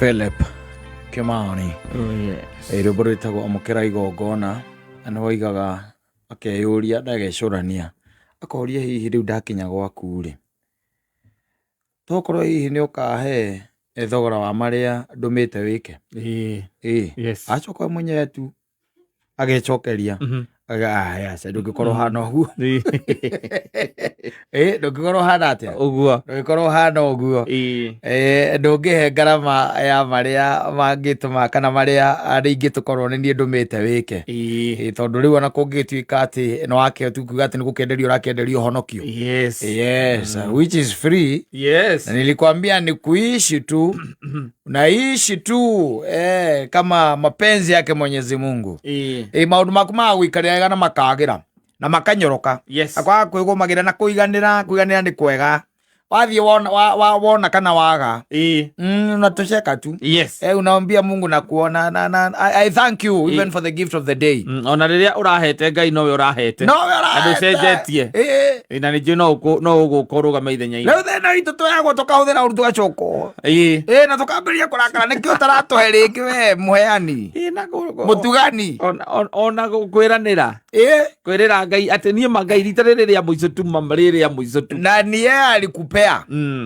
Philip Kimani. Oh, yes. Rwĩmbo rwĩtagwo Amũkĩra Igongona. Na nĩ woigaga akeyũria na agecũrania akoria hihi rĩu ndakinya gwaku rĩ, tokorwo hihi nĩ ũkahe thogora wa marĩa ndũmĩte wĩke. Ĩĩ. Ĩĩ. Yes. Acoka we mwenyewe tu agecokeria. Aca ndũngĩkorwo hana ũguo. Ĩĩ, ndũngĩkorwo hana atĩa? Ũguo. Ndũngĩkorwo hana ũguo. Ĩĩ. Ndũngĩhe ngarama ya marĩa mangĩtũma kana marĩa rĩngĩ tũkorwo nĩ niĩ ndũmĩte wĩke. Ĩĩ. Tondũ rĩu ona kũngĩgĩtuĩka atĩ nĩ wakĩo tu kuga atĩ nĩ gũkĩenderio ũrakĩenderio ũhonokio. Yes. Yes, which is free. Yes. Na nilikwambia ni kuishi tu, unaishi tu kama mapenzi yake Mwenyezi Mungu. Ĩĩ. Maũndũ maku magagũikarĩra wega na makagĩra na makanyoroka. Yes. Na kwaga kwĩgũmagĩra na kũiganĩra, kũiganĩra nĩ kwega. Wathiĩ wona, wona kana waga. Ĩĩ. Unatosheka tu. Yes. Unaambia Mungu na kuona na I thank you even for the gift of the day. Ona rĩrĩa ũrahete Ngai nowe ũrahete. Nowe ũrahete. Na ndũcenjetie. Ĩĩ. Ĩ, na ningĩ no ũgũka ũrũgame ithenya-inĩ. Rĩu thĩna witũ tũheagwo tũkahũthĩra ũru tũgacokwo. Ĩĩ. Ĩĩ, na tũkambĩrĩria kũrakara nĩkĩo ũtaratũhe rĩngĩ we mũheani. Ĩĩ, na Mũtugani. Ona kwĩranĩra. Ĩĩ. Kwĩrĩra Ngai atĩ niĩ ma Ngai rita rĩrĩ rĩa mũico tu, ma rĩrĩ rĩa mũico tu. Na ni yeye alikupea.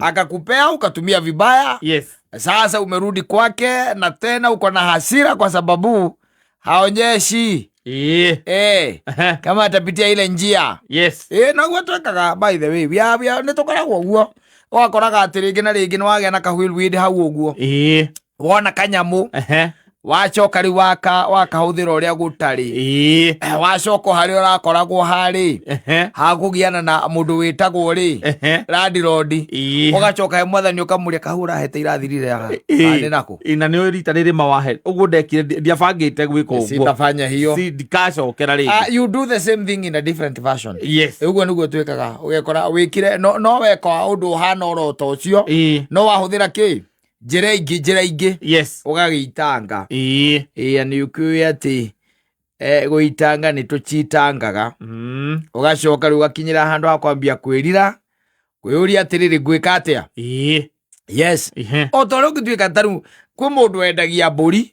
Akakupea ukatumia vibaya. Yes. Sasa umerudi kwake na tena uko na hasira kwa sababu haonyeshi. Ĩĩ. Kama atapitia ile njia. Yes. Noguo twekaga, by the way. We are, we are, nĩ tũkoragwo ũguo. Ũgakoraga atĩ rĩngĩ na rĩngĩ nĩ wagĩa na ka whirlwind hau ũguo. Ĩĩ. Wona kanyamũ. Wacoka rĩu wakahũthĩra ũrĩa gũtarĩ. Ĩĩ. Wacoka harĩa ũrakoragwo harĩ. Hakũgiana na mũndũ wĩtagwo rĩ. Landlord. Ĩĩ. Ũgacoka he mwathani ũkamũria kahũra hete irathirire haha. Ĩĩ. Nĩ nakũ? Ĩĩ, na nĩ rita rĩrĩ mawahe. Ũguo ndekire, ndiabangĩte gwĩka ũguo. Sitafanya hiyo. Si, ndikacokera rĩngĩ. You do the same thing in a different version. Yes. Ũguo nĩguo twĩkaga. Ũgekora wĩkire, no weka ũndũ ũhana oro ta ũcio. Ĩĩ. No wahũthĩra kĩ? Njĩra ingĩ, njĩra ingĩ. Yes. Ũgagĩitanga. Ĩĩ. Ĩĩ, nĩ ũkĩũĩ atĩ, gũitanga nĩ tũchitangaga. Ũgacoka rĩu ũgakinyĩra handũ ha kwambia kwĩrira, kwĩyũria atĩrĩrĩ, ngwĩka atĩa? Ĩĩ. Yes. Ihe. O ta ũrĩa ũngĩtuĩka ta rĩu, kwĩ mũndũ wendagia mbũri,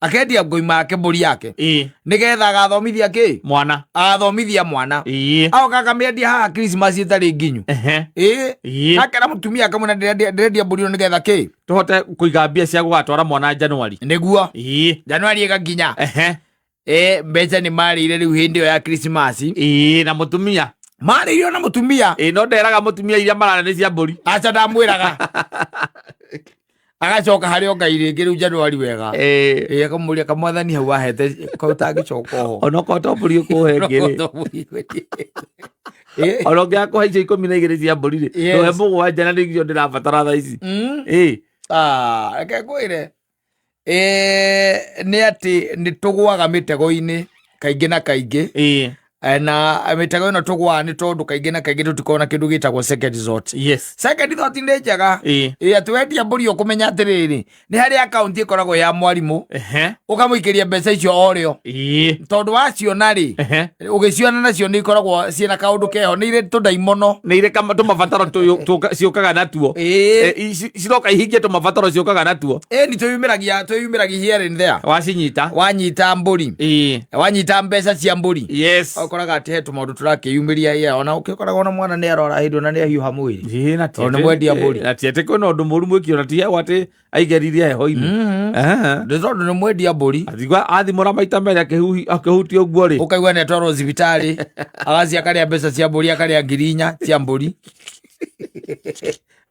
akendia ngoima yake mbũri yake. Ĩĩ. Nĩgetha agathomithia kĩ? Mwana. Agathomithia mwana. Ĩĩ. Agoka akamĩendia haha Christmas ĩtarĩ nginyu. Ehe. Ĩĩ. Ĩĩ. Akera mũtumia akamwĩra ndĩrendia mbũri ĩno nĩgetha kĩ? Tũhote kũiga mbia cia gũgatwara mwana January. Nĩguo. Ĩĩ. January ĩgakinya. Ehe. Mbeca nĩ marĩire rĩu hĩndĩ ĩyo ya Christmas. Ĩĩ, na mũtumia. Marĩirio na mũtumia. Ĩĩ, no nderaga mũtumia iria mararĩa nĩ cia mbũri. Aca ndamwĩraga. Agacoka harĩ o Ngai rĩngĩ rĩu January wega. Ĩĩ. Ĩĩ, akamũria kamwathani hau wahete kau ũtangĩcoka oho. Ona okorwo to mbũri ũkũhe ĩngĩ rĩ. Onokorwo to mbũri ĩngĩ. Ĩĩ. Ona ũngĩaga kũhe icio ikũmi na igĩrĩ cia mbũri rĩ, Yes. ndũhe mũgwanja na nĩcio ndĩrabatara thaa ici. Ĩĩ. Reke ngwĩre. Nĩ atĩ nĩ tũgũaga mĩtego-inĩ kaingĩ na kaingĩ. Ĩĩ. Na mĩtego ĩno tũgũaga nĩ tondũ kaingĩ na kaingĩ tũtikoragwo na kĩndũ gĩtagwo second thought. Yes. Second thought nĩ njega. Ĩĩ. Ĩĩ, atĩ wendia mbũri ũkũmenya atĩrĩrĩ, nĩ harĩ account ĩkoragwo ya mwarimũ. Ehe. Ũkamũikĩria mbeca icio o rĩo. Ĩĩ. Tondũ waciona rĩ, Ehe. ũgĩciona nacio nĩ ikoragwo ciĩna kaũndũ keho, nĩ irĩ tũndaimono. Nĩ irĩ tũmabataro ciũkaga natuo. Ĩĩ. Ciroka ihingie tũmabataro ciũkaga natuo. Ĩĩ, nĩ twĩyumĩragia here and there. Wacinyita. Wanyita mbũri. Ĩĩ. Wanyita mbeca cia mbũri. Yes. Ũkoraga atĩ he tũmaũndũ tũrakĩyumĩria here. Ona ũkĩkoraga ona mwana nĩ arwara hĩndĩ ona nĩ ahiũha mwĩrĩ. Ĩĩ, na ti Tondũ nĩ atĩ- mwendia mbũri. na ti atĩ kwĩna ũndũ mũũru mwĩki ona ti heho atĩ aigeririe heho-inĩ. Nĩ tondũ nĩ mwendia mbũri. Atigua athimũra maita merĩ akĩhutia ũguo rĩ. Ũkaigua nĩ atwarwo thibitarĩ, agathiĩ akarĩa mbeca cia mbũri, akarĩa ngiri inya cia mbũri.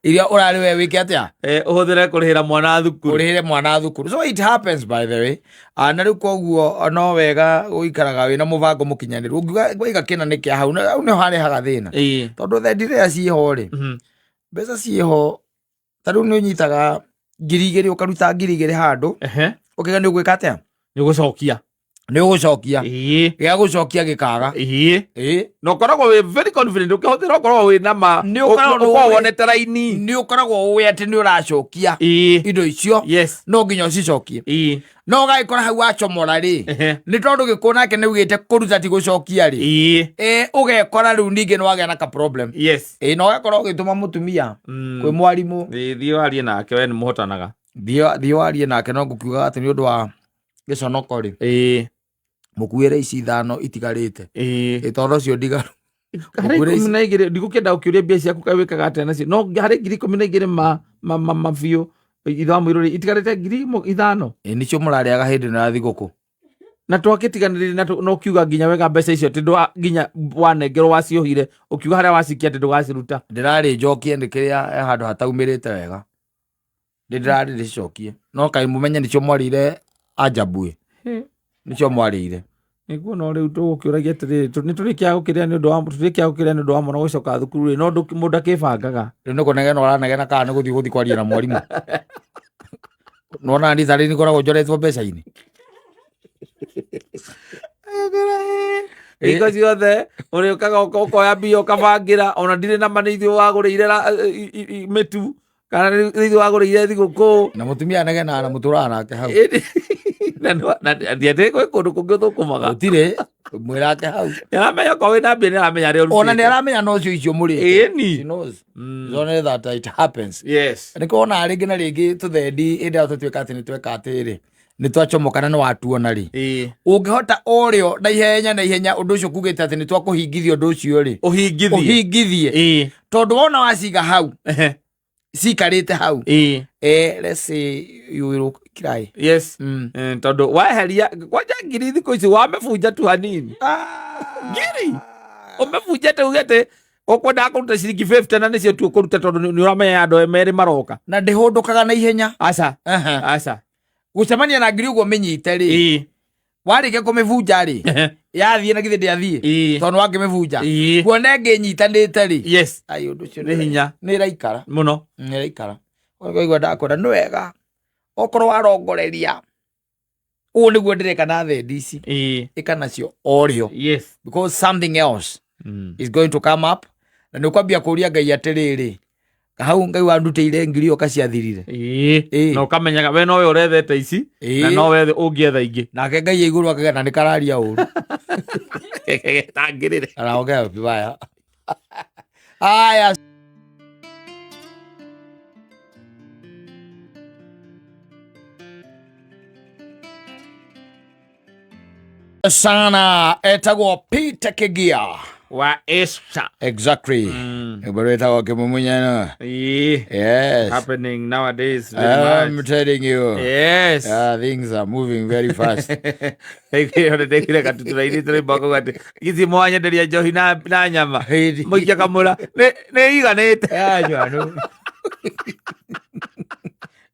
Iria ũrarĩ we wĩke atĩa? Ũhũthĩre kũrĩhĩra mwana thukuru. Ũrĩhĩre mwana thukuru. So it happens by the way. Na rĩu koguo no wega gũikaraga wĩna mũbango mũkinyanĩru. Ũngiuga waiga kĩna nĩ kĩa hau, hau nĩho harehaga thĩna. Tondũ thendi rĩrĩa ciĩho rĩ, mbeca ciĩho, ta rĩu nĩ ũnyitaga ngiri igĩrĩ, ũkaruta ngiri igĩrĩ handũ, ũkaiga nĩ ũgwĩka atĩa? Nĩ ũgũcokia. Nĩ ũgũcokia. Ĩĩ. Gĩa gũcokia gĩkaga. Ĩĩ. Ĩĩ. Na ũkoragwo wĩ very confident, ũkĩhũthĩra ũkoragwo wĩ na ma, Nĩ ũkoragwo ũkoragwo ũĩ- wonete raini. Nĩ ũkoragwo ũĩ atĩ nĩ ũracokia Ĩĩ. indo icio. Yes. No nginya ũcicokie. Ĩĩ. No ũgagĩkora hau wacomora rĩ. Ehe. Nĩ tondũ gĩkũ nake nĩ ugĩte kũruta ti gũcokia rĩ. Ĩĩ. Ũgekora rĩu ningĩ nĩ wagĩa na ka problem. Yes. Na ũgekora ũgĩtũma mũtumia kwĩ mwarimũ. Ĩĩ, thiĩ warie nake, we nĩ mũhotanaga. Thiĩ warie nake, no ngũkiugaga atĩ nĩ ũndũ wa gĩconoko rĩ, mũkuĩre ici ithano itigarĩte. Ĩ tondũ ũcio ndigaru. Harĩ Mũkuĩre 12 ndigũkĩenda gũkĩũria mbia ciaku kaĩ wĩkaga atĩa nacio, no harĩ 12,000 ma biũ ithe wa mũirũ rĩ, itigarĩte 5,000. Ĩ nĩcio mũrarĩaga hĩndĩ ĩno ya thigũkũ. Na twakĩtiganĩrire na na ũkiuga nginya wega mbeca icio atĩ ndwa nginya wanengerwo waciohire, ũkiuga harĩa wacikia atĩ ndũgaciruta. Ndĩrarĩ njokie nĩ kĩrĩa he handũ hataumĩrĩte wega, nĩ ndĩrarĩ ndĩcicokie, no kaĩ mũmenye nĩcio mwarĩire anjabu ĩ, nĩcio mwarĩire. Nĩguo, no rĩu tũgũkĩũragia atĩrĩrĩ, nĩ tũrĩkĩaga gũkĩrĩa nĩ ũndũ wa tũrĩkĩaga gũkĩrĩa nĩ ũndũ wa mwana gũcoka thukuru rĩ, no mũndũ akĩbangaga. Rĩu nĩ kũnegena ũranegena kana nĩ gũthiĩ kwaria na mwarimũ? Nona ni tarĩ nĩkoragwo njoretwo mbeca-inĩ. Hingo ciothe ũrĩũkaga ũkoya mbia ũkabangĩra, ona ndirĩ na ma nĩ ithuĩ wagũrĩire mĩtu kana nĩ ithuĩ wagũrĩire thigũkũ. Na mũtumia anegenaga na mũtũraga nake hau. Ĩndĩ- na ndiatĩ kwĩ kũndũ kũngĩ ũthũkũmaga. Gũtirĩ mwĩrake hau. Nĩaramenya okorwo wĩna mbia, nĩaramenya arĩa Ona ũrutĩte. nĩ aramenya no cio icio mũrĩte. Ĩni. She knows. It's only that it happens. Nĩkĩo wonaga rĩngĩ na rĩngĩ tũthendi hĩndĩ ĩrĩa tũtuĩka atĩ nĩ tweka atĩrĩ, nĩ twacomoka na nĩ watuona rĩ, ũngĩhota ũrĩo na ihenya na ihenya ũndũ ũcio kugĩte atĩ nĩ twakũhingithia ũndũ ũcio rĩ, Ũhingithie. Ũhingithie. Tondũ wona waciga hau, cikarĩte hau, let's say you will cry. Tondũ weheria kwanja ngiri thikũ ici wamĩbunja tu hanini, ngiri ũmĩbunjĩte uge atĩ ũkwendaga kũruta ciringi 50 na nĩcio tu ũkũruta, tondũ nĩ ũramenya andũ merĩ maroka. Na ndĩhũndũkaga na ihenya. Aca. Aha. Aca. Gũcemania na ngiri ũguo mĩnyite rĩ, warĩkia kũmĩbunja rĩ, yathiĩ na githĩ ndĩathiĩ? Tondũ wakĩmĩbunja, kuona ĩngĩ ĩnyitanĩte rĩ, ai, ũndũ ũcio Nĩ hinya. Nĩ ĩraikara. Mũno. Nĩ ĩraikara. Ũkaigua ndakwĩra nĩ wega okorwo warongoreria ũũ nĩguo ndĩreka na thendi ici, ĩka nacio o rĩo, because something else is going to come up, na nĩ ũkwambia kũria Ngai atĩrĩrĩ, hau Ngai wandutĩire ngiri ĩyo kaciathirire. Na ũkamenyaga we nowe ũrethete ici na nowe ũngĩetha ingĩ. Nake Ngai igũrũ akagĩa na nĩ kararia ũru. Tangĩrĩre. Anaongea vibaya. Haya. Sana etagwo Peter Kigia wa Esther. Exactly. Rwĩmbo rwĩtagwo Kĩmumunyano. Yes. Happening nowadays very I'm much. telling you. Things are moving very fast. Ndekire gatuturainĩ rwĩmbo kau atĩ githi mwanyenderia njohi na nyama Hĩndĩ. mũikia kamũra nĩ iganĩte. Anyua no.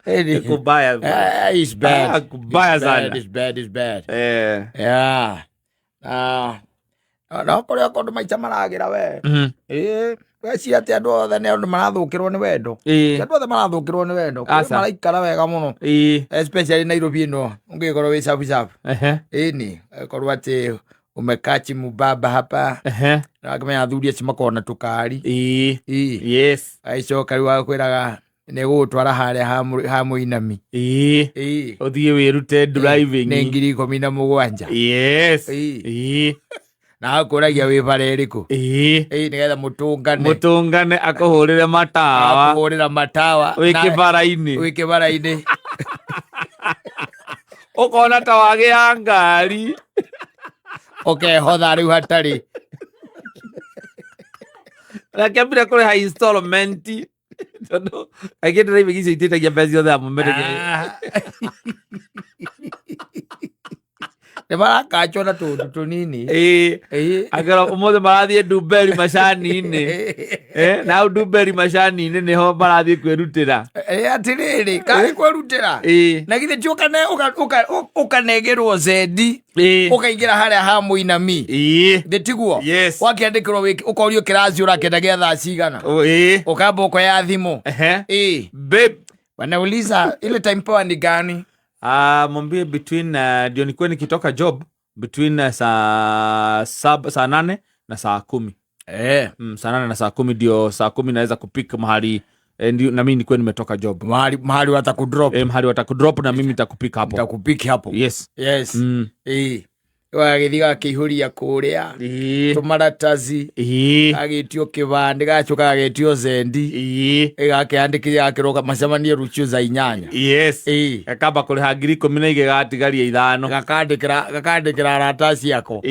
Hĩndĩ. Kubaya. Ah, it's bad. Ah, kubaya It's bad, sana. it's bad, it's bad. Yeah. Ah. No kũrĩa kũndũ maica maragĩra we. Ĩĩ, weciria atĩ andũ othe nĩ andũ marathũkĩrwo nĩ wendo. Ti andũ othe marathũkĩrwo nĩ wendo. Kũrĩ Aca. maraikara wega mũno. Especially Nairobi ĩno ũngĩkorwo wĩ safu safu. Ĩni, korwo atĩ umekachi mubaba hapa. Na akĩmenya athuri acio makoragwo na tũkari. Ĩĩ. Agĩcoka rĩu akwĩraga nĩ gũgũtwara harĩa ha mũinami. Ĩĩ. Ũthiĩ wĩrute driving. Nĩ 17,000. Ĩĩ. Na akũragia wĩ bara ĩrĩkũ. Ĩĩ, nĩgetha mũtũngane. Mũtũngane akũhũrĩre matawa. Akũhũrĩra matawa. Wĩ Na- kĩbara-inĩ. Wĩ kĩbara-inĩ. Ũkona ta wagĩa ngari. Ũkehotha rĩu hatarĩ. Reke ambire kũrĩha installment, tondũ kaingĩ driving icio itĩtagia mbeca ciothe amwe. Ah. Nĩ marakachwo na tũndũ tũnini. Ĩĩ. Akĩra ũmũthĩ marathiĩ Ndumberi macani-inĩ. Na hau Ndumberi macani-inĩ nĩho marathiĩ kwĩrutĩra. Ĩ, atĩrĩrĩ, karĩ kwĩrutĩra. Na githĩ ti ũkanegerwo zendi, ũkaingĩra harĩa ha mũinami? Thĩ tiguo? Yes. Wakĩandĩkĩrwo ũkorio kĩraci ũrakĩenda gĩa thaa cigana. Ũkamba ũkoya thimũ. Ĩĩ. Babe. Wanauliza ile time poa ni gani? Ah, mwambie between ndio nikuwe nikitoka job between saa 7, saa 8 na saa 10. Saa 8 na saa 10, ndio saa 10 naweza kupik mahali, ndio na mimi nikuwe nimetoka job. Mahali watakudrop. Mahali watakudrop na mimi nitakupik hapo. Nitakupik hapo. Yes. Yes. Ĩĩ. Gagĩthiĩ gakĩihũria kũrĩa tũmaratathi, gagĩtio kĩbandĩ, gacoka gagetio zendi, gakĩandĩkithia, gakĩroka macemanie rũciũ thaa 8. Gakamba kũrĩha 12,000, gatigaria 5. Gakandĩkĩra arata ciako.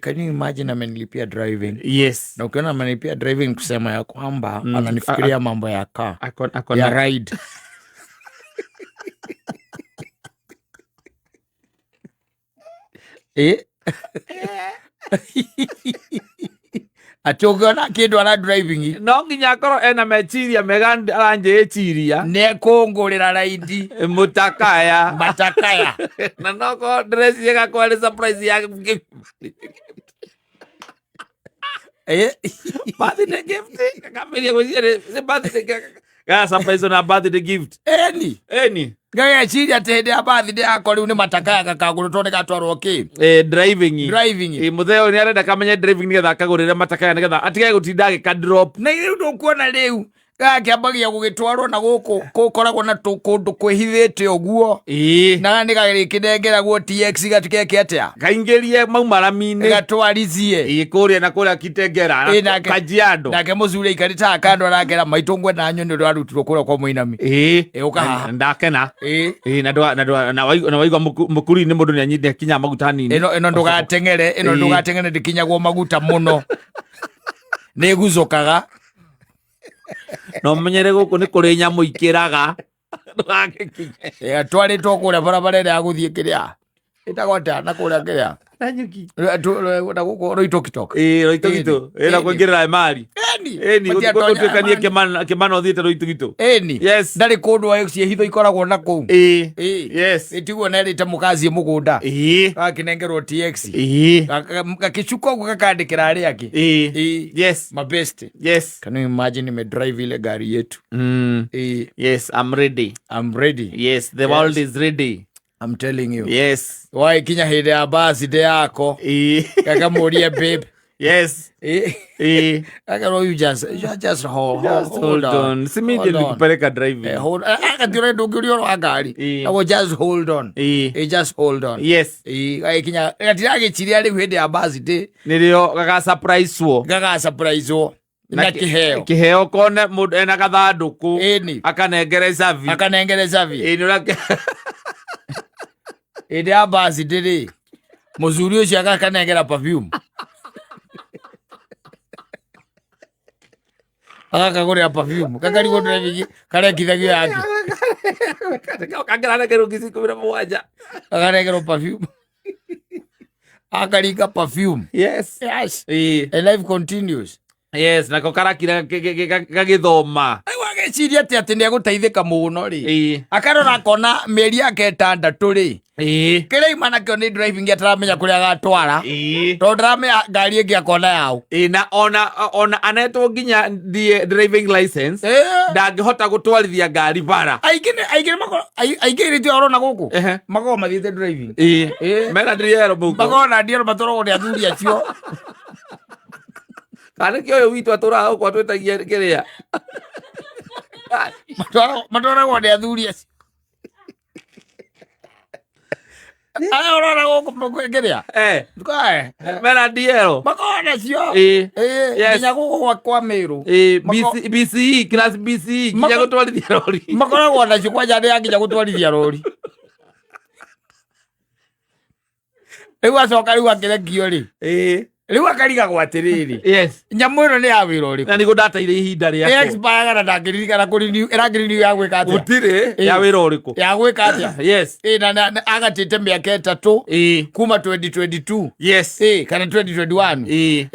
Can you imagine amenilipia driving? Na ukiona amenilipia driving, kusema ya kwamba ananifikiria mambo ya car, Ako ya na ride. Atĩ ũngĩona kĩndũ driving, No nginya akorwo ena meciria mega aranjĩciria. Nĩekũngũrĩra ride. Mutakaya. Matakaya. Na nokorwo ndĩreciria gakorwo arĩ surprise ya birthday gift, gakambĩrĩria gwĩciria nĩ birthday, ga surprise na birthday gift. Eni. Eni. Ngageciria atĩ hĩndĩ ya birthday yakwa rĩu nĩ matakaya gakagũrwo tondũ nĩgatwarwo kĩ? Driving. Driving. Mũthee ũyũ nĩ arenda kamenye driving nĩgetha akagũrĩre matakaya, nĩgetha atige gũtinda agĩka drop. Na rĩu ndũkuona rĩu gakĩambagia gũgĩtwarwo na gũkũ gũkoragwo na kũndũ kwĩhithĩte ũguo, na nĩ gagĩkĩnengeragwo TX gatikeke atĩa? Kaingĩrie mau marami-inĩ. Gatwarizie. Kũrĩa na kũrĩa Kitengera. Nake- Kajiado. Nake mũcuri aikarĩte haha kando arakera maitũ ngwenda nyoni ũrĩa warutirwo kũrĩa kwa mũinami. Ũka haha. Ndakena. Na waigua mũkuri-inĩ mũndũ nĩ akinyaga maguta hanini. Ĩno ndũgateng'ere ĩno. Ndũgateng'ere, ndĩkinyagwo maguta mũno, nĩ ĩgucũkaga. Na ũmenyere gũkũ nĩ kũrĩ nyamũ ikĩraga, ndũgagĩkinye. Twarĩtwo kũrĩa barabara ĩrĩa ya gũthiĩ kĩrĩa ĩtagwo atĩa na kũrĩa kĩrĩa Nanyuki. Na gũkũ Roitokitok. Roitogito. Na kũingĩrĩra Emari. Eni. Ĩni. Matiatonya Gũtuĩkanie. Emari. Kĩmana ũthiĩte Roitogito. Eni. Ndarĩ kũndũ ciĩhitho ikoragwo na kũu. Tiguo nerĩte mũkaciĩ mũgũnda, gakĩnengerwo TX, gakĩcuka ũguo gakandĩkĩra arĩa angĩ. Mabest. Can you imagine nimedrive ile gari yetu? Yes, I'm ready. I'm ready. Yes, the world is ready. I'm telling you. Waikinya hĩndĩ ya birthday yako, gakamũria, "Babe." Gakerwo, You just hold, Just hold on. Si mimi Hold ndiye on." nilikupeleka driving. Hold, akatira ndũngĩũria ũhoro wa ngari. Naguo, "Just hold on." "Just hold on." Gagĩkinya gatiragĩciria rĩu hĩndĩ ya birthday. Nĩrĩo gaga surprise-wo. Gaga surprise-wo na kĩheo. Kĩheo, kone mũndũ ena gathandũkũ. Akanengere cabi. Akanengere cabi. Nĩ Hĩndĩ ya birthday rĩ, mũcuri ũcio agakanengera perfume, agakagũrĩra perfume, kakarigwo driving karekithagio yake. Kangĩranengerwo ngiri 17. Akarengerwo perfume, akaringa perfume. And life continues. Yes, nako karakira gagĩthoma. Rĩu ageciria atĩ nĩ egũteithĩka mũno rĩ, akarora akona mĩeri yake 6 rĩ, kĩrĩa ima nakĩo nĩ driving, ataramenya kũrĩa agatwara, tondũ ndaramenya ngari ĩngĩ akona yaũ. Na ona anetwo nginya driving license, ndangĩhota gũtwarithia ngari bara. Aingĩ aingĩ rĩtio ũrona gũkũ makoragwo mathiĩte driving. Mena ndiriero mũhuko. Makoragwo na ndiero, matwaragwo nĩ athuri acio. Kana nĩkĩo ũyũ witũ atũraga gũkũ atwĩtagia kĩrĩa. Matwaragwo nĩ athuri acio aya ũrona gũkũ kĩrĩa. Mena ndiero. Makoragwo nacio. Nginya gũkũ kwa Mĩrũ. BCE, class BCE, nginya gũtwarithia rori. Makoragwo nacio kwanja nĩ ya nginya gũtwarithia rori. Rĩu acoka rĩu akĩrekio rĩ, rĩu akarigagwo atĩrĩrĩ, nyamũ ĩno nĩ ya wĩra ũrĩkũ? Na nĩguo ndateire ihinda rĩakwa. Ĩexpire na ndangĩririkana kũrenew, ĩrakĩrenew ya gwĩka atĩa? Gũtirĩ ya wĩra ũrĩkũ. Ya gwĩka atĩa? Na agatĩte mĩaka 3 kuma 2022, kana 2021,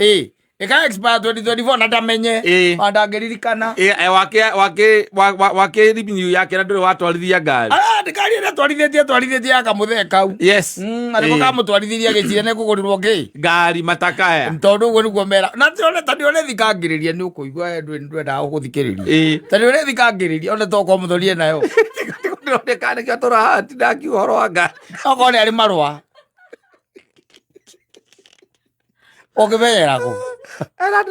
ĩka expire 2024 na ndamenye, na ndangĩririkana. Wake wake renew yake na ndũrĩ watwarithia ngari. Ah, ndikari ĩrĩa twarithĩtie twarithĩtie ya kamũthee kau. Arĩko kamũtwarithirie agĩciria nĩ kũgũrĩrwo kĩ? Ngari matakaya. Tondũ ũguo nĩguo mera na tione ta nĩ ũrethikangĩrĩria, nĩ ũkũigua ndwendaga gũthikĩrĩria, ta nĩ ũrethikangĩrĩria one tokorwo mũthorire nayo. Ndĩroneka nĩkĩo tũrahatinda akiuga ũhoro wa ngari. Okorwo nĩ arĩ marũa ũngĩmenyera kũ? Ena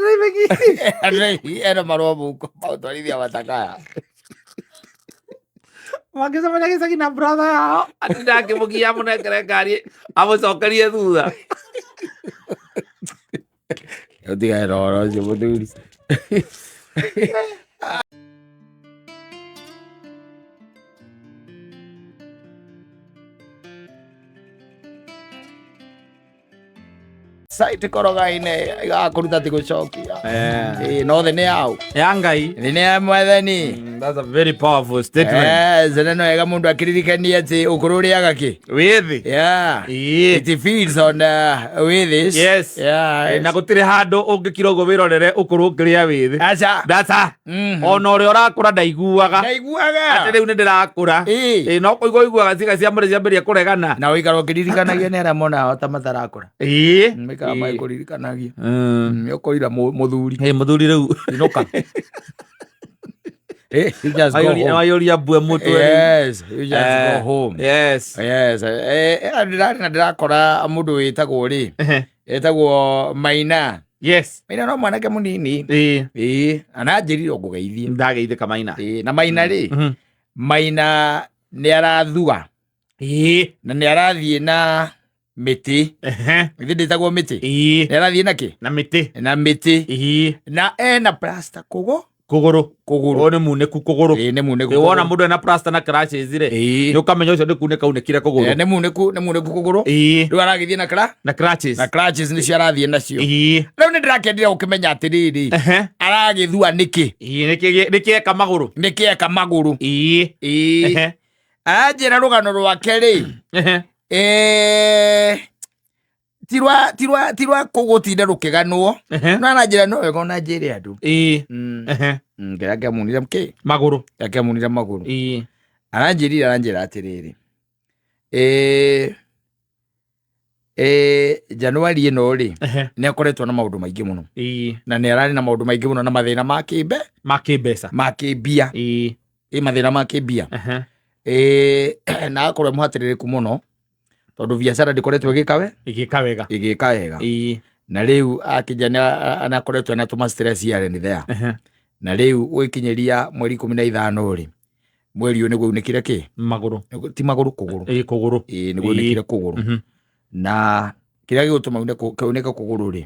driving. Ena marũa mũhuko magũtwarithia matakaya. Mangĩcemania gĩcagi na brother yao, atinda akĩmũgia amũnengere ngari amũcokerie thutha. Ũtigane na ũhoro ũcio mũthuri. Site koroga-inĩ igakũruta ti gũcokia. Ĩĩ, no thĩ nĩ yaũ? Ya Ngai. Thĩ nĩ ya mwathani. That's a very powerful statement. Yes, na no wega mũndũ akĩririkania atĩ ũkũrũ ũrĩaga kĩ? Wĩthĩ. Yeah. Ĩĩ. It feeds on wĩthĩ. Yes. Yeah. Na gũtirĩ handũ ũngĩkira ũguo wĩrorere ũkũrũ ũngĩrĩa wĩthĩ. Aca. Ndaca. Ona ũrĩa ũrakũra ndaiguaga. Ndaiguaga. Atĩ rĩu nĩ ndĩrakũra. Ĩĩ. Ĩĩ, no kũigua ũiguaga ciĩga cia mwĩrĩ ciambĩrĩria kũregana. Na ũikara ũkĩririkanagia nĩ arĩa monaga ta matarakũra. Ĩĩ. Maikara Ĩĩ. magĩkũririkanagia. Nĩ ũkũrira mũthuri. Ĩ, mũthuri rĩu. Inũka. You just go home. Wayũria mbue mũtwe rĩu. Yes, you just go home. Yes. Yes, ndĩrarĩ na ndĩrakora mũndũ wĩtagwo rĩ, etagwo Maina. Yes. Maina no mwanake mũnini. Ĩĩ. Ĩĩ, ananjĩrire ngũgeithie. Ndageithĩka Maina. Ĩĩ, na Maina rĩ, Maina nĩ arathua Ĩĩ. na nĩ arathiĩ na mĩtĩ. Githĩ ndĩtagwo mĩtĩ? Ĩĩ. Nĩ arathiĩ na kĩ? Na mĩtĩ. Na mĩtĩ. Ĩĩ. Na ena plaster kũgũ Kũgũrũ. Kũgũrũ. Ũyũ nĩ munĩku kũgũrũ. Ĩĩ, nĩ munĩku. Ĩ, wona mũndũ ena plaster na crutches rĩ, Ĩĩ. nĩ ũkamenya ũcio nĩ kunĩka unĩkire kũgũrũ. Ĩĩ, nĩ munĩku, nĩ munĩku kũgũrũ. Ĩĩ. Rĩu aragĩthiĩ na kra? Na crutches. Na crutches nĩcio arathiĩ nacio. Ĩĩ. Rĩu nĩ ndĩrakendire gũkĩmenya atĩrĩrĩ, aragĩthua nĩkĩ? Ĩĩ, nĩkĩ eka magũrũ? Nĩkĩ eka magũrũ? Ĩĩ. Ĩĩ. Aranjĩra rũgano rwake rĩ, ti rwa kũgũtinda rũkĩganwo. No aranjĩra no wega ona njĩre andũ. Ĩĩ. Kĩrĩa kĩamunire kĩ? Magũrũ. Kĩrĩa kĩamunire magũrũ. Ĩĩ. Aranjĩrire, aranjĩra atĩrĩrĩ, Januari ĩno rĩ, nĩ akoretwo na maũndũ maingĩ mũno. Ĩĩ. Na nĩ ararĩ na maũndũ maingĩ mũno na mathĩna ma kĩmbe. Ma kĩmbeca. Ma kĩmbia. Ĩĩ. Ĩ, mathĩna ma kĩmbia. Na akorwo mũhatĩrĩrĩku mũno tondũ biacara ndĩkoretwo ĩgĩka we? Ĩgĩka wega. Ĩgĩka wega. Ĩĩ. Na rĩu akĩnja nĩ akoretwo na tũma stress here and there. Na rĩu gũgĩkinyĩria mweri 15 rĩ, mweri ũyũ nĩguo unĩkire kĩ? Magũrũ. Ti magũrũ, kũgũrũ. Ĩĩ, kũgũrũ. Ĩĩ, nĩguo unĩkire kũgũrũ. Na kĩrĩa gĩgũtũma unĩke kũgũrũ rĩ,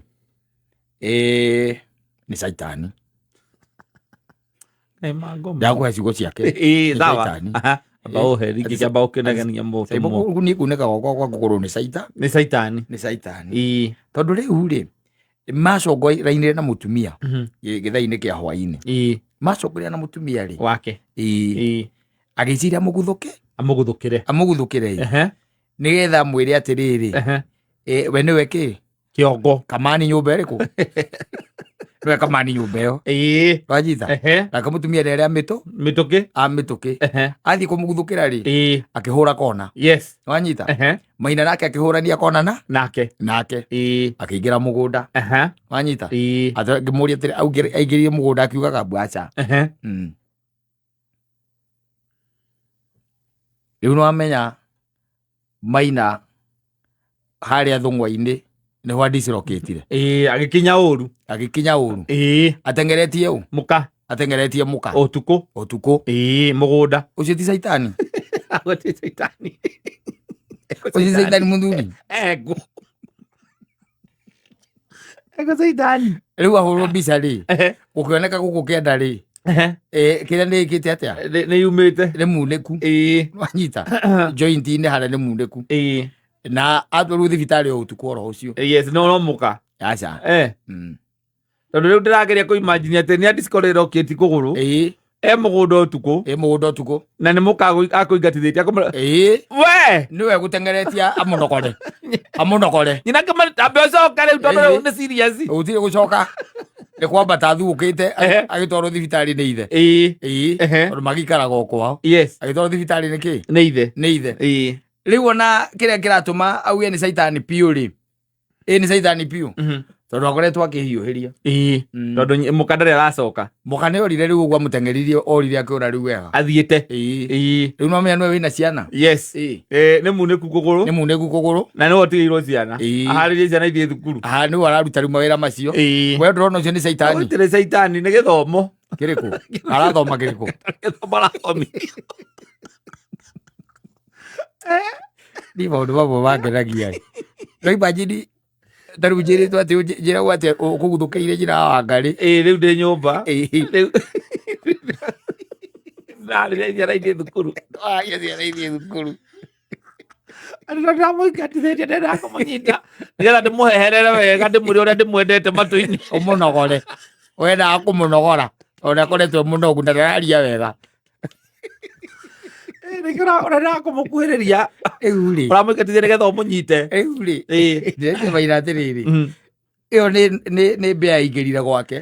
nĩ caitani. Nĩ mangoma. Ndakũhe ciugo ciake. Ĩĩ, Nĩ sawa. caitani. Aha. Amba ũhe, rĩngĩ kĩamba ũkĩnegenia mũtũ mũno. Niĩ kunĩka gwakwa kwa kũgũrũ nĩ caita. Nĩ caitani. Nĩ caitani. Ĩĩ. Tondũ rĩu rĩ, macongorainire na mũtumia gĩthaa-inĩ kĩa hwaĩ-inĩ. Ĩĩ. Macongoraine na mũtumia rĩ, Wake. Ĩĩ. Ĩĩ. Agĩciria amũguthũke. Amũguthũkĩre. Amũguthũkĩre ĩ. Nĩgetha amwĩre atĩrĩrĩ, we nĩwe kĩ? Kĩongo. Kamani nyũmba ĩrĩkũ? Nĩwe kamani nyũmba ĩyo. Ĩĩ. Wanyita? Nake mũtumia nĩ arĩa mĩtũ? Mĩtũkĩ. A mĩtũkĩ. Athiĩ kũmũguthũkĩra rĩ, Ĩĩ. akĩhũra kona. Yes. Wanyita? Maina nake akĩhũrania kona na? Nake. Nake. Ĩĩ. Akĩingĩra mũgũnda. Wanyita? Ĩĩ. Ngĩmũria atĩrĩ, aingĩrire mũgũnda akiugaga mbu aca. Rĩu nĩwamenya Maina harĩa thũng'wa-inĩ nĩho andicirokĩtire. Ĩĩ, agĩkinya ũru. Agĩkinya ũru. Ĩĩ. Atengeretie ũ? Mũka. Atengeretie mũka. Ũtukũ. Ũtukũ. Ĩĩ, mũgũnda. Ũcio ti caitani? Ũcio ti caitani. Ũcio ti caitani mũthuri? Ego. Ego caitani. Rĩu ahũrwo mbica rĩ, gũkĩoneka gũkũ kĩanda rĩ, kĩrĩa nĩ ĩkĩte atĩa? Nĩ yumĩte. Nĩ munĩku. Ĩĩ. Wanyita? Joint-inĩ harĩa nĩ munĩku. Ĩĩ. Na atwarwo thibitarĩ o ũtukũ oro ũcio. Yes, no mũka. Aca. Tondũ rĩu ndĩrageria kũ imagine atĩ nĩ andiscorĩrokĩti kũgũrũ. Ĩĩ. E mũgũnda ũtukũ. E mũgũnda ũtukũ. Na nĩ mũka akũingatithĩtie, akũmwĩra, Ĩĩ. We! Nĩwe gũteng'eretie amũnogore. Amũnogore. Nyina akĩmwĩra, ambe ũcoke rĩu tondũ rĩu nĩ serious. Gũtirĩ gũcoka. Nĩ kwambata athugũkĩte, agĩtwarwo thibitarĩ nĩ ithe. Ĩĩ. Ĩĩ. Tondũ magĩikaraga o kwao. Yes. Agĩtwarwo thibitarĩ nĩ kĩ? Nĩ ithe. Nĩ ithe. Ĩĩ. Rĩu ona kĩrĩa kĩratũma auge nĩ caitani piũ rĩ, ĩĩ nĩ caitani piũ. Tondũ akoretwo akĩhiũhĩria. Ĩĩ. Tondũ mũka ndarĩ aracoka. Mũka nĩ orire rĩu ũguo amũteng'eririe, orire akĩũra rĩu wega. Athiĩte. Ĩĩ. Ĩĩ. Rĩu no menya nĩwe wĩna ciana. Yes. Ĩĩ. Ĩĩ, nĩ munĩku kũgũrũ. Nĩ munĩku kũgũrũ. Na nĩwe ũtigĩirwo ciana. Ĩĩ. Aharĩrie ciana ithiĩ thukuru. Aha, nĩwe araruta rĩu mawĩra macio. Ĩĩ. We ndũrona ũcio nĩ caitani. Gũtirĩ caitani, nĩ gĩthomo. Kĩrĩkũ? Arathoma kĩrĩkũ? Gĩthomo arathomithio. Ni maũndũ mamwe mangenagia. No imagine ta rĩu njĩrĩtwo atĩ njĩragwo atĩ ũkũguthũkĩire njĩra wa Wangarĩ. Ĩĩ, rĩu ndĩ nyũmba. Ĩĩ. Rĩu ndarĩre ciana ithiĩ thukuru. Wagia ciana ithiĩ thukuru. Andũ ndĩramũingatithĩtie ndenda kũmũnyita nĩgetha ndĩmũheherere wega, ndĩmwĩre ũrĩa ndĩmwendete matũ-inĩ. Ũmũnogore. Wendaga kũmũnogora ona akoretwo e mũnogu na ndararia wega. Nĩkĩo ũrenda kũmũkuhĩrĩria. Rĩu rĩ, Ũramũingatithia nĩgetha ũmũnyite. Rĩu rĩ, Ĩĩ. ndĩreciria maina atĩrĩrĩ, ĩyo nĩ mbĩa yaingĩrire gwake.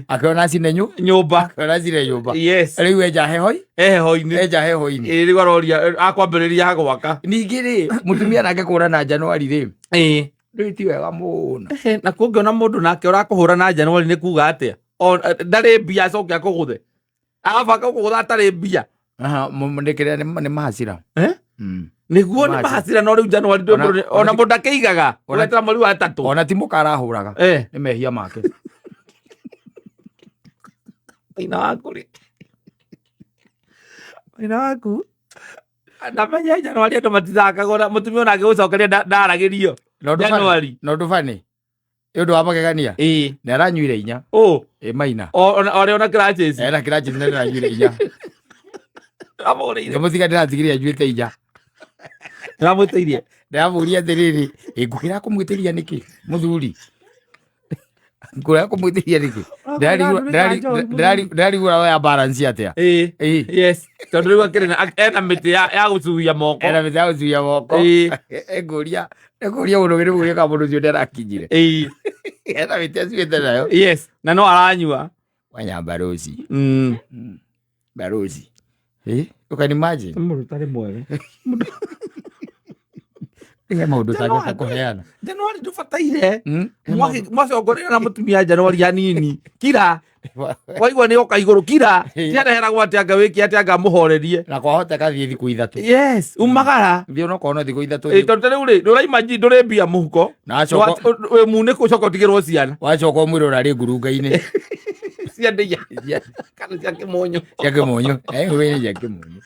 Akĩona cine Nyũmba. Akĩona cine nyũmba. Yes. Rĩu enja hehoi. Heho-inĩ. Enja heho-inĩ. Ĩĩ, rĩu aroria akwambĩrĩria gwaka. Ningĩ rĩ, mũtumia nake kũra na Januari rĩ, rĩu ti wega mũno. Ehe, na kũngĩona mũndũ nake ũrakũhũra na Januari nĩ kuga atĩa? Ndarĩ mbia acoke akũgũthe. Agabanga gũkũgũtha atarĩ mbia. Aha, nĩ kĩrĩa nĩ mahacira. Eh? Nĩguo nĩ mahacira, no rĩu Januari ndũ ona mũndũ akĩigaga ũretera mweri wa ĩtatũ. Ona ti mũka arahũraga. Nĩ mehia make. Thĩna waku rĩ. Thĩna waku. Ndamenya Januari andũ matithakaga, ona mũtumia onake gũcokeria ndaragĩrio. Na ũndũ funny. Januari. Na ũndũ funny. Nĩ ũndũ wa magegania. Nĩ aranyuire inya. Ũ. Ĩ maina. Orĩa ona crutches. Ena crutches na aranyuire inya. Ndĩramũgũrĩire. Ndĩmũtiga ndĩratigire anyuĩte inya. Ndĩramwĩtĩirie. Ndĩramũria atĩrĩrĩ, ĩ ngũkĩra kũmwĩtĩria nĩkĩ mũthuri? Ngũkĩra kũmwĩtĩria nĩkĩ? Ndĩrarigwo ya balance atĩa? Ĩ. Yes. Tondũ rĩu akĩrĩ na ena mĩtĩ ya gũcuhia moko. Ena mĩtĩ ya gũcuhia moko. Ngũria, ngũria mũndũ ũngĩ nĩmũrie kana mũndũ ũcio ndarakinyire. Ena mĩtĩ acuĩte nayo. Yes. Na no aranyua. Wanya barozi. Barozi. You can imagine. Mũndũ ũtarĩ mwega. He maũndũ ũtangĩhota kũheana. Januari ndũbataire. Mwacongoreria na mũtumia Januari hanini. Kira. Waigua nĩ oka igũrũ kira. Tiareheragwo atĩ anga wĩke atĩ anga mũhorerie. Na kwahoteka thiĩ thikũ ithatũ. Yes, umagara. Thiĩ onokorwo no thikũ ithatũ. Ĩ, tondũ ta rĩu rĩ, ndũraima ndũrĩ mbia mũhuko. Na wacoka Wĩ munĩku ũcoke ũtigĩrwo ciana. Wacoka ũmwĩre ũrarĩ ngurunga-inĩ. Cia ndĩa. Kana cia kĩmũnyũ. Cia kĩmũnyũ. Ngurunga-inĩ cia kĩmũnyũ.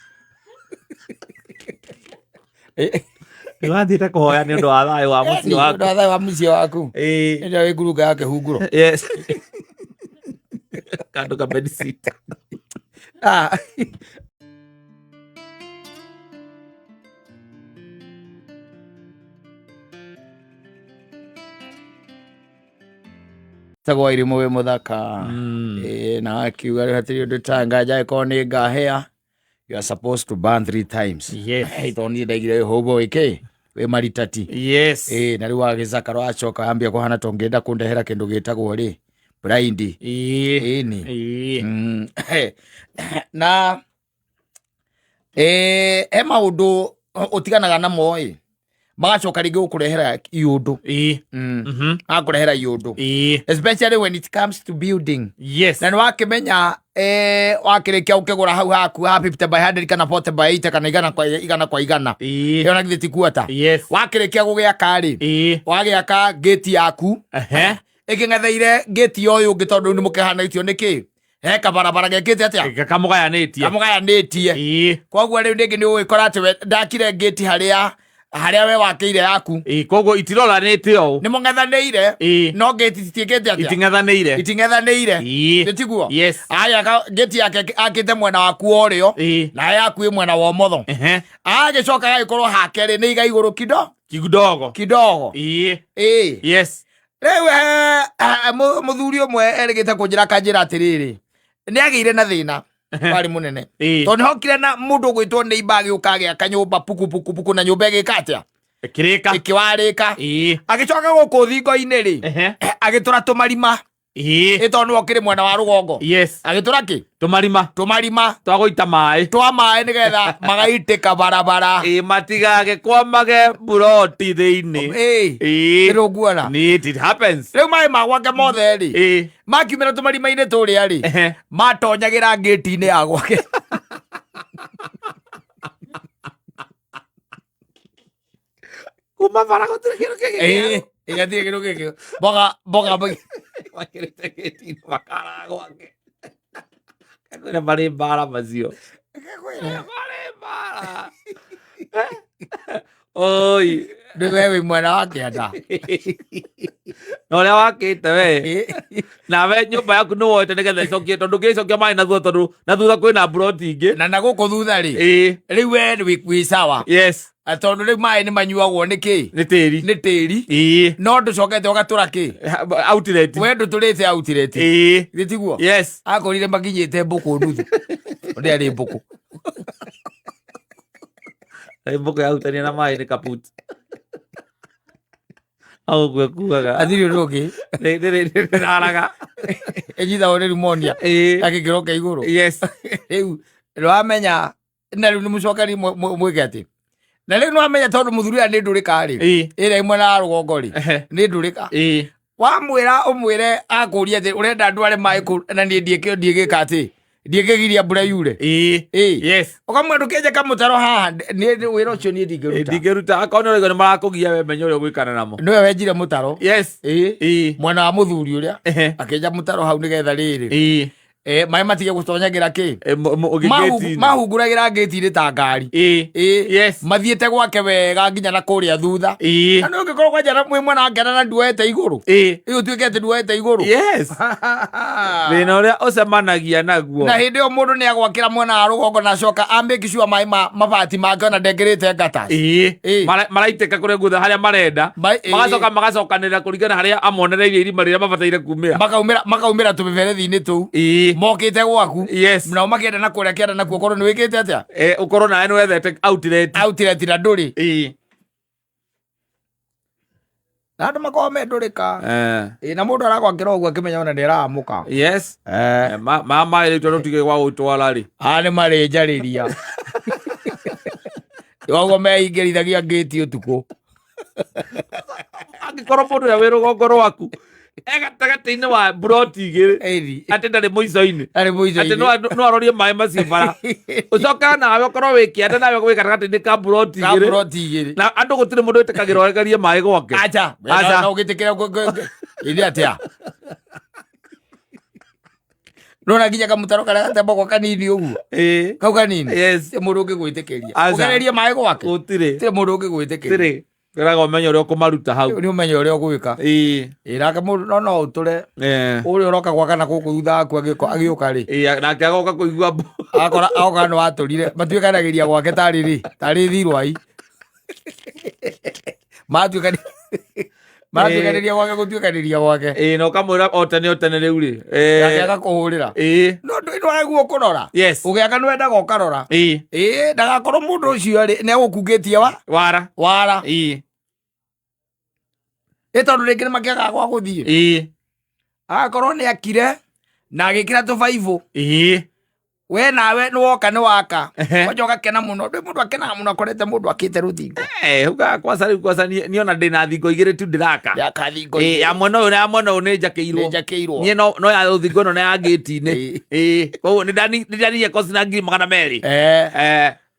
Nĩ wathiĩte kũhoya nĩ ũndũ wa thayũ wa mũciĩ waku. Nĩ ũndũ wa thayũ wa mũciĩ waku. Ĩĩ. Nĩ wĩ ngurunga ya kĩhunguro. Yes. Kando ka bedsit. Tagwo irimũ wĩ mũthaka. Ĩĩ, na akiuga rĩu hatirĩ ũndũ ta nganja ĩkorwo nĩ ngahĩa. You are supposed to burn 3 times. Yes. Hey, tondũ niĩ ndaigire wĩ hũmbũ wĩkĩ? Wĩ maritati. Yes. Ĩĩ, na rĩu wagĩcaka rwacoka wambia kũhana ta ũngĩenda kũndehera kĩndũ gĩtagwo rĩ blind. Ĩĩ. Ĩni. Ĩĩ. Na he maũndũ ũtiganaga namo ĩ, magacoka rĩngĩ gũkũrehera iũndũ. Ĩĩ. Magakũrehera iũndũ. Ĩĩ. Especially when it comes to building. Yes. Na nĩ wakĩmenya, wakĩrĩkia ũkĩgũra hau haku ha 50 by 100 kana 40 by 80 kana igana kwa igana kwa igana. Ĩĩ. Ĩyo na githĩ ti kuota. Yes. Wakĩrĩkia gũgĩaka rĩ, Ĩĩ. wagĩaka gate yaku, Ehe. ĩkĩng'etheire gate ya ũyũ ũngĩ tondũ nĩ mũkĩhanĩtio nĩ kĩ? He kabarabara gekĩte atĩa? Kamũgayanĩtie. Kamũgayanĩtie. Ĩĩ. Koguo rĩu rĩngĩ nĩ ũgũgĩkora atĩ we ndakire gate harĩa we wakĩire yaku. Ĩĩ, koguo itiroranĩte ũũ. Nĩ mũng'ethanĩire. Ĩĩ. No gate itiĩkĩte atĩa? Iting'ethanĩire. Iting'ethanĩire. Ĩĩ. Nĩ tiguo? Yes. Aya, gate yake akĩte mwena waku wa ũrĩo. Ĩĩ. Na yaku ĩ mwena wa ũmotho. Ehe. Agĩcoka agagĩkorwo hake rĩ, nĩ iga igũrũ kido? Kidogo. Kidogo. Ĩĩ. Ĩĩ. Yes. Rĩu, mũthuri ũmwe erĩgĩte kũnjĩra akanjĩra atĩrĩrĩ, nĩ agĩire na thĩna warĩ mũnene. Ĩĩ. Tondũ nĩ hokire na mũndũ ũgwĩtwo neighbor agĩũka agĩaka nyũmba puku puku puku, na nyũmba ĩgĩka atĩa? Ĩkĩrĩka. Ĩkĩwarĩka. Ĩĩ. Agĩcoka gũkũ thingo-inĩ rĩ, Ehe. agĩtũra tũmarima. Ĩĩ. Ĩ tondũ nĩwe ũkĩrĩ mwena wa rũgongo. Yes. Agĩtũra kĩ? Tũmarima. Tũmarima. Twa gũita maĩ. Twa maĩ nĩgetha magaitĩka barabara. Ĩĩ, matigage kwamage mburoti thĩinĩ. Ĩĩ. Ĩĩ. Nĩrũguona. Nĩ, it happens. Rĩu maĩ ma gwake mothe rĩ, Ĩĩ. makiumĩra tũmarima-inĩ tũrĩa rĩ, Ehe. matonyagĩra ngĩti-inĩ ya gwake. Kuma bara gũtirĩ kĩndũ kĩngĩ. Ĩĩ, ĩĩ, gũtirĩ kĩndũ kĩngĩ. Mboga, mboga, mboga. Makĩrĩte gĩti-inĩ makara gwake. Kwĩna marĩ mbara macio. Kwĩna. Marĩ mbara. Oi. Nĩ we wĩ mwena wa kĩanda. Na ũrĩa wakĩte we nawe nyũmba yaku nĩ woete nĩgetha ĩcokie, tondũ ũngĩcokia maĩ na thutha, tondũ na thutha kwĩna mburoti ingĩ. Na gũkũ thutha rĩ, Ĩĩ. rĩu we wĩ sawa. Yes. Tondũ rĩu maĩ nĩ manyuagwo nĩ kĩ? Nĩ tĩri. Nĩ tĩri. Ĩĩ. No ndũcokete ũgatũra kĩ? Outlet. We ndũtũrĩte outlet. Ĩĩ. Githĩ tiguo? Yes. Akorire makinyĩte mbũkũ nuthu. Ũrĩa arĩ mbũkũ. Mbũkũ yahutania na maĩ nĩ kaput. Hau ũguo ĩkuaga. Athiri ũndũ ũngĩ. Nĩ raraga. Ĩnyitagwo nĩ pneumonia. Ĩĩ. Ya gĩkĩro kĩa igũrũ. Yes. Rĩu nĩwamenya, na rĩu nĩ mũcokeri mwĩke atĩ. Na rĩu nĩwamenya tondũ mũthuri ũrĩa nĩ ndũrĩka rĩ. Ĩĩ. Ĩrĩa mwena wa rũgongo rĩ. Nĩ ndũrĩka. Ĩĩ. Wamwĩra ũmwĩre akũrie atĩ ũrenda ndware maĩ kũ na niĩ ndiĩkĩ ndiĩgĩka atĩ ndiĩkĩgiria mbura yure. Ĩĩ. Ĩĩ. Yes. Ũkamwĩra ndũkĩenje kamũtaro haha, niĩ wĩra ũcio niĩ ndingĩruta. Ndingĩruta akorwo nĩ ũraigua nĩ marakũgia we menya ũrĩa ũgwĩkana namo. Nĩwe wenjire mũtaro. Yes. Ĩĩ. Ĩĩ. Mwena wa mũthuri ũrĩa Ehe. akĩenja mũtaro hau nĩgetha rĩrĩ. Ĩĩ. Maĩ matige gũtonyagĩra kĩ? Gĩti-inĩ. Mahunguragĩra ngĩti-inĩ ta ngari. Ĩĩ. Ĩĩ. Yes. Mathiĩte gwake wega nginya na kũrĩa thutha. Ĩĩ. Na nĩ ũngĩkorwo kwanja na mwĩ mwena wa kĩanda na nduoete igũrũ. Ĩĩ. Ĩĩ ũtuĩke atĩ nduoete igũrũ. Yes. Thĩna ũrĩa ũcemanagia naguo. Na hĩndĩ ĩyo mũndũ nĩ agwakĩra mwena wa rũgongo na acoka a make sure maĩ ma mabati make ona ndekĩrĩte ngata. Ĩĩ. Ĩĩ. Maraitĩka kũrĩa guothe harĩa marenda. Ĩĩ. Magacoka magacokanĩrĩra kũringana harĩa amonereirie irima rĩrĩa mabataire kumĩra. Makaumĩra tũmĩberethi-inĩ tũu. Ĩĩ. Mokĩte gwaku. Yes. Nao makĩenda na kũrĩa kĩanda nakuo korwo nĩ wĩkĩte atĩa? Ũkorwo nawe nĩ wethete outlet. Outlet na ndũrĩ. Ĩĩ. Na andũ makoragwo me ndũrĩka. Ĩĩ, na mũndũ aragwakĩra ũguo akĩmenya ona nĩ aramũka. Yes. Ma maĩ rĩu tondũ tige gwa gũtwara rĩ. Aya nĩ marĩnjarĩria. Koguo meingĩrithagia ngĩti ũtukũ. Angĩkorwo mũndũ ũrĩa wĩ rũgongo rwaku e gatagatĩ-inĩ wa mburoti igĩrĩ, Ĩni. atĩ ndarĩ mũico-inĩ. Ndarĩ mũico-inĩ. Atĩ no arorie maĩ macio bara. Ũcokaga nawe ũkorwo wĩ kĩanda nawe wĩ gatagatĩ-inĩ ka mburoti Ka igĩrĩ. mburoti igĩrĩ. Na andũ gũtirĩ mũndũ wĩtĩkagĩra oregerie maĩ gwake. Acha. Acha. Na ũgĩtĩkĩra ĩrĩ atĩa? Nona nginya kamũtaro karĩa gatemagwo kanini ũguo. Ĩĩ. Kau kanini. Yes. Gũtirĩ mũndũ ũngĩgwĩtĩkĩria. Acha. Ũgererie maĩ gwake. Gũtirĩ. Gũtirĩ mũndũ ũngĩgwĩtĩkĩria. Gũtirĩ. Wĩraga ũmenye ũrĩa ũkũmaruta hau. Nĩ ũmenye ũrĩa ũgwĩka. Ĩĩ. Ĩĩ, nake mũndũ no ũtũre. Ĩĩ. Ũrĩa ũroka gwaka na gũkũ thutha waku agĩũka rĩ. Ĩĩ, nake agoka kũigua mbu. Akora agoka nĩ watũrire. Matuĩkanagĩria gwake tarĩ rĩ, tarĩ thirwai. Matuĩkanĩria gwake gũtuĩkanĩria gwake. Ĩĩ, na ũkamwĩra o tene o tene rĩu rĩ. Nake agakũhũrĩra. Ĩĩ. No ndwĩ ũkũrora. Yes. Ũgĩaka nĩ wendaga ũkarora. Ĩĩ. Ĩĩ, ndagakorwo mũndũ ũcio rĩ, nĩ egũkungĩtie wa? Wara. Wara. Ĩĩ. Ĩ tondũ rĩngĩ nĩ makĩagaga gwa gũthiĩ. Ĩĩ. Agakorwo nĩ akire na agĩkĩra tũbaibũ. Ĩĩ. We nawe nĩ woka nĩ waka. Ehe. Kwanja ũgakena mũno. Ndwĩ mũndũ akenaga mũno akorete mũndũ akĩte rũthingo. Ugaga kwaca rĩu kwaca niĩ ona ndĩna thingo igĩrĩ tu ndĩraka. Ndĩraka thingo Ĩĩ, ya igĩrĩ. mwena ũyũ na ya mwena ũyũ nĩ njakĩirwo. Nĩ njakĩirwo. Niĩ no ya rũthingo ĩno na ya ngĩti-inĩ. Ĩĩ. Ĩĩ, koguo nĩ ndanirie kosi na ngiri magana merĩ.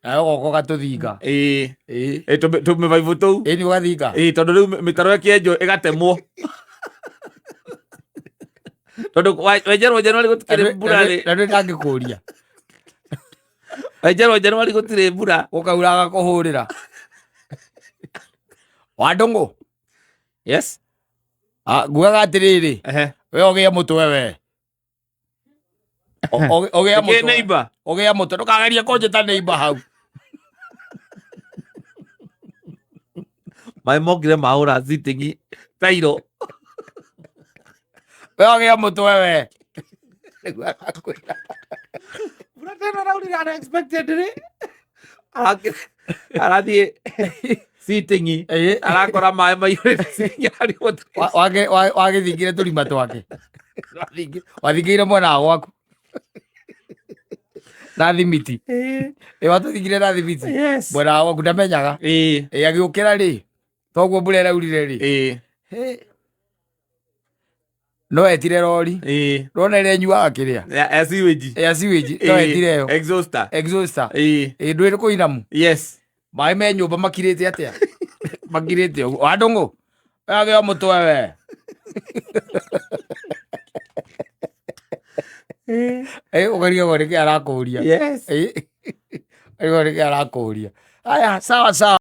Nawe ũgoka ũgatũthinga. Ĩĩ. Ĩĩ. Ĩĩ, tũmĩbaibũ tũu. Ĩĩ, nĩ ũgathinga. Ĩĩ, tondũ rĩu mĩtaro ĩkĩenjwo ĩgatemwo. Tondũ wenjerwo Januari gũtikĩrĩ mbura rĩ. Na ndwĩ ndangĩkũria. Wenjerwo Januari gũtirĩ mbura. Gũkaura agakũhũrĩra. Wa Ndũng'ũ. Yes. Ngugaga atĩrĩrĩ, Ehe. we ũgĩe mũtwe we. Ũgĩe Nĩkĩ mũtwe. neighbor? Ũgĩe mũtwe, ndũkagerie kũnjĩta neighbor hau. Maĩ mokire mahũra sitting tairo. We ũgĩe mũtwe we. Nĩguo arakwĩra. Mbura tena raurire unexpected rĩ. Arathiĩ sitting Ĩĩ. arakora maĩ maiyũrĩte sitting harĩ mũtwe. Wagĩthingire tũrima twake. Wathingĩire mwena wa gwaku. Na thimiti. Ĩĩ. Ĩ watũthingire na thimiti. Yes. Mwena wa gwaku ndamenyaga. Ĩĩ. Ĩ agĩũkĩra rĩ. Toguo mbura ĩraurire rĩ. Ĩĩ. Hĩ. No etire rori. Ĩĩ. Rona ĩrĩa ĩnyuaga kĩrĩa. Ya sewage. Ya sewage. No etire ĩyo. Exhauster. Exhauster. Ĩĩ. Ĩ ndwĩ kũinamu. Yes. Maĩ me nyũmba makirĩte atĩa? Makirĩte ũguo. Wa Ndũng'ũ. Agĩa mũtwe we. Ĩ ũkarigagwo nĩkĩ arakũria. Yes. Ĩ. Rĩu nĩkĩo arakũria. Haya, sawa sawa.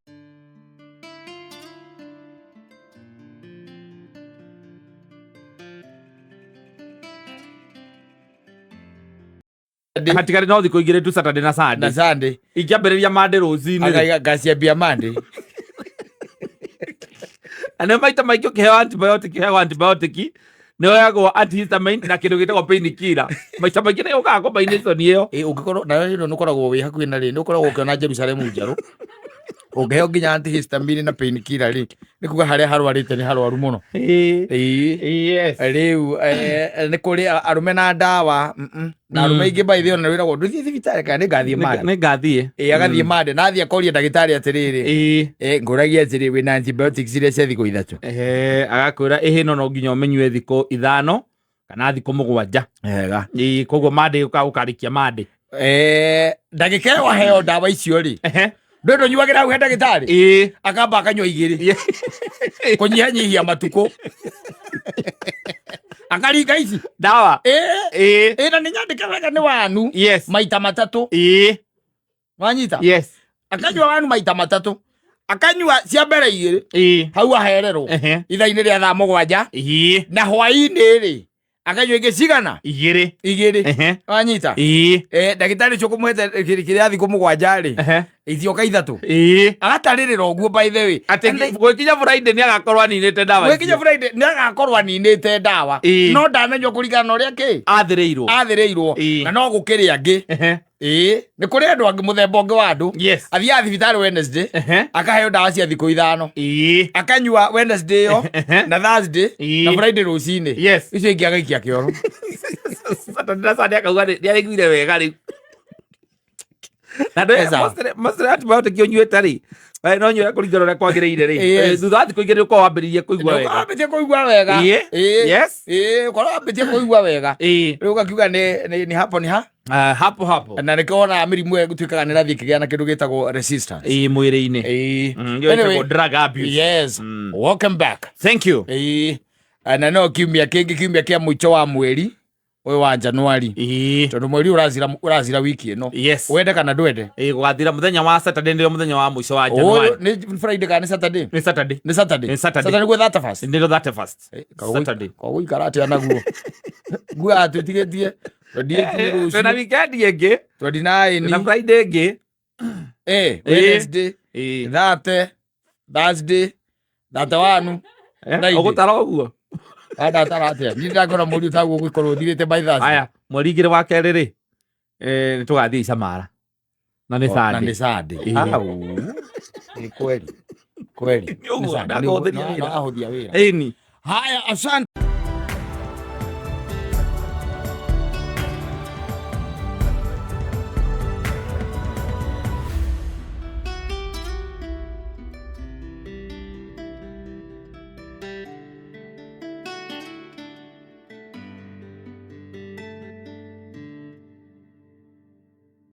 Hatigari no thikũ igĩrĩ tu, Saturday na Sunday. Na Sunday. Ingĩambĩrĩria Monday rũcinĩ rĩ. Akaiga ngaciambia Monday. Na nĩ maita maingĩ ũkĩheo antibiotic, ũheagwo antibiotic nĩ ũheagwo antihistamine na kĩndũ gĩtagwo painkiller. Maita maingĩ nĩ yũkaga combination ĩyo. Ĩ, ũngĩkorwo nayo ĩno nĩ ũkoragwo wĩ hakuhĩ na rĩ, nĩ ũkoragwo ũkĩona Jerusalemu njerũ. Ũngĩheo nginya antihistamine na painkiller rĩ, nĩ kuga harĩa harwarĩte nĩ harwaru mũno. Ĩĩ. Yes. Rĩu nĩ kũrĩ arũme na ndawa Na arũme aingĩ by the way ona wĩragwo ndũthiĩ thibitarĩ kana nĩ ngathiĩ Monday. Nĩ ngathiĩ. Ĩĩ, agathiĩ Monday na athiĩ akoria ndagĩtarĩ atĩrĩrĩ, ngũragia atĩrĩ, wĩna antibiotics iria cia thikũ 3? Ehe, agakwĩra ĩhĩ, no nginya ũmĩnyue thikũ 5 kana thikũ 7. Wega. Ĩĩ, koguo Monday ũkarĩkia Monday. Ndagĩka ĩyo aheo ndawa icio rĩ, ndũĩ ndũnyuagĩra hau he ndagĩtarĩ, akamba akanyua 2 kũnyihanyihia matukũ, akaringa ici Ndawa. Ĩĩ. Ĩĩ, na nĩ nyandĩke wega nĩ wanu maita 3. Wanyita? Yes. Akanyua wanu maita 3, akanyua cia mbere 2 hau ahererwo ithaa-inĩ rĩa thaa 7, na hwaĩ-inĩ rĩ akanyua ingĩ cigana? 2. 2. Wanyita? Ndagĩtarĩ ũcio kũmũhete kĩrĩa thikũ 7 rĩ, ithioka 3, agatarĩrĩra ũguo by the way. Atĩ gwĩkinya Friday nĩ agakorwo aninĩte ndawa Gwĩkinya icio. Friday nĩ agakorwo aninĩte ndawa. No ndananyua kũringana na ũrĩa kĩ Athĩrĩirwo. Athĩrĩirwo. Na no gũkĩrĩ angĩ. Ĩĩ, nĩ kũrĩ andũ angĩ, mũthemba ũngĩ wa andũ, athiaga thibitarĩ Wednesday, akaheo ndawa cia thikũ 5, akanyua Wednesday ĩyo na Thursday na Friday rũcinĩ. Icio ingĩ agaikia kĩoro. Saturday na Sunday akauga nĩ araiguire wega rĩu. Na Esa. mostly antibiotic ũnyuĩte rĩ, no nyue kũringana ũrĩa kwagĩrĩire rĩ, thutha wa thikũ 2 ũkorwo wambĩrĩirie kũigua wega. Wambĩtie kũigua wega. Ĩĩ. Yes. Ĩĩ, ũkorwo wambĩtie kũigua wega. Rĩu ũgakiuga nĩ hapo nĩ ha. Ah, hapo hapo. Na nĩkĩo wonaga mĩrimũ ĩyo ĩtuĩkaga nĩ ĩrathiĩ ĩkĩgĩa na kĩndũ gĩtagwo resistance. Ĩĩ, mwĩrĩ-inĩ. Ĩĩ. Ĩyo Anyway, ĩtagwo drug abuse. Yes. Welcome back. Thank you. Ĩĩ. Na no kiumia kĩngĩ, kiumia kĩa mũico wa mweri ũyũ wa Januari. Tondũ mweri ũracira wiki ĩno. Wende kana ndwende. Ĩĩ, gũgathira mũthenya wa Saturday, nĩrĩo mũthenya wa mũico wa Januari. Ũyũ nĩ Friday kana nĩ Saturday? Nĩ Saturday. Nĩ Saturday. Nĩ Saturday. Saturday nĩguo 31st. Nĩrĩo 31st. Saturday. Kogũikara atĩa naguo? Nguaga twĩtigĩtie 28 rũciũ. Twĩna weekend ĩngĩ. 29. Twĩna Friday ĩngĩ. Wednesday, 30, Thursday, 31, Friday. Ũgũtara ũguo? Ndatara atĩa? Niĩ ndakora mweri ũtaguo ũgũkorwo ũthirĩte by Thursday. Aya, mweri 2 wa kerĩ rĩ, nĩ tũgathiĩ Icamara. Na nĩ Na nĩ Sunday. Sunday. Au. Nĩ kweli. Kweli. Nĩ ũguo, Nĩ Sunday. ndakũhũthĩria Nĩ wĩra. wahũthia wĩra. Ĩni. Haya, asante.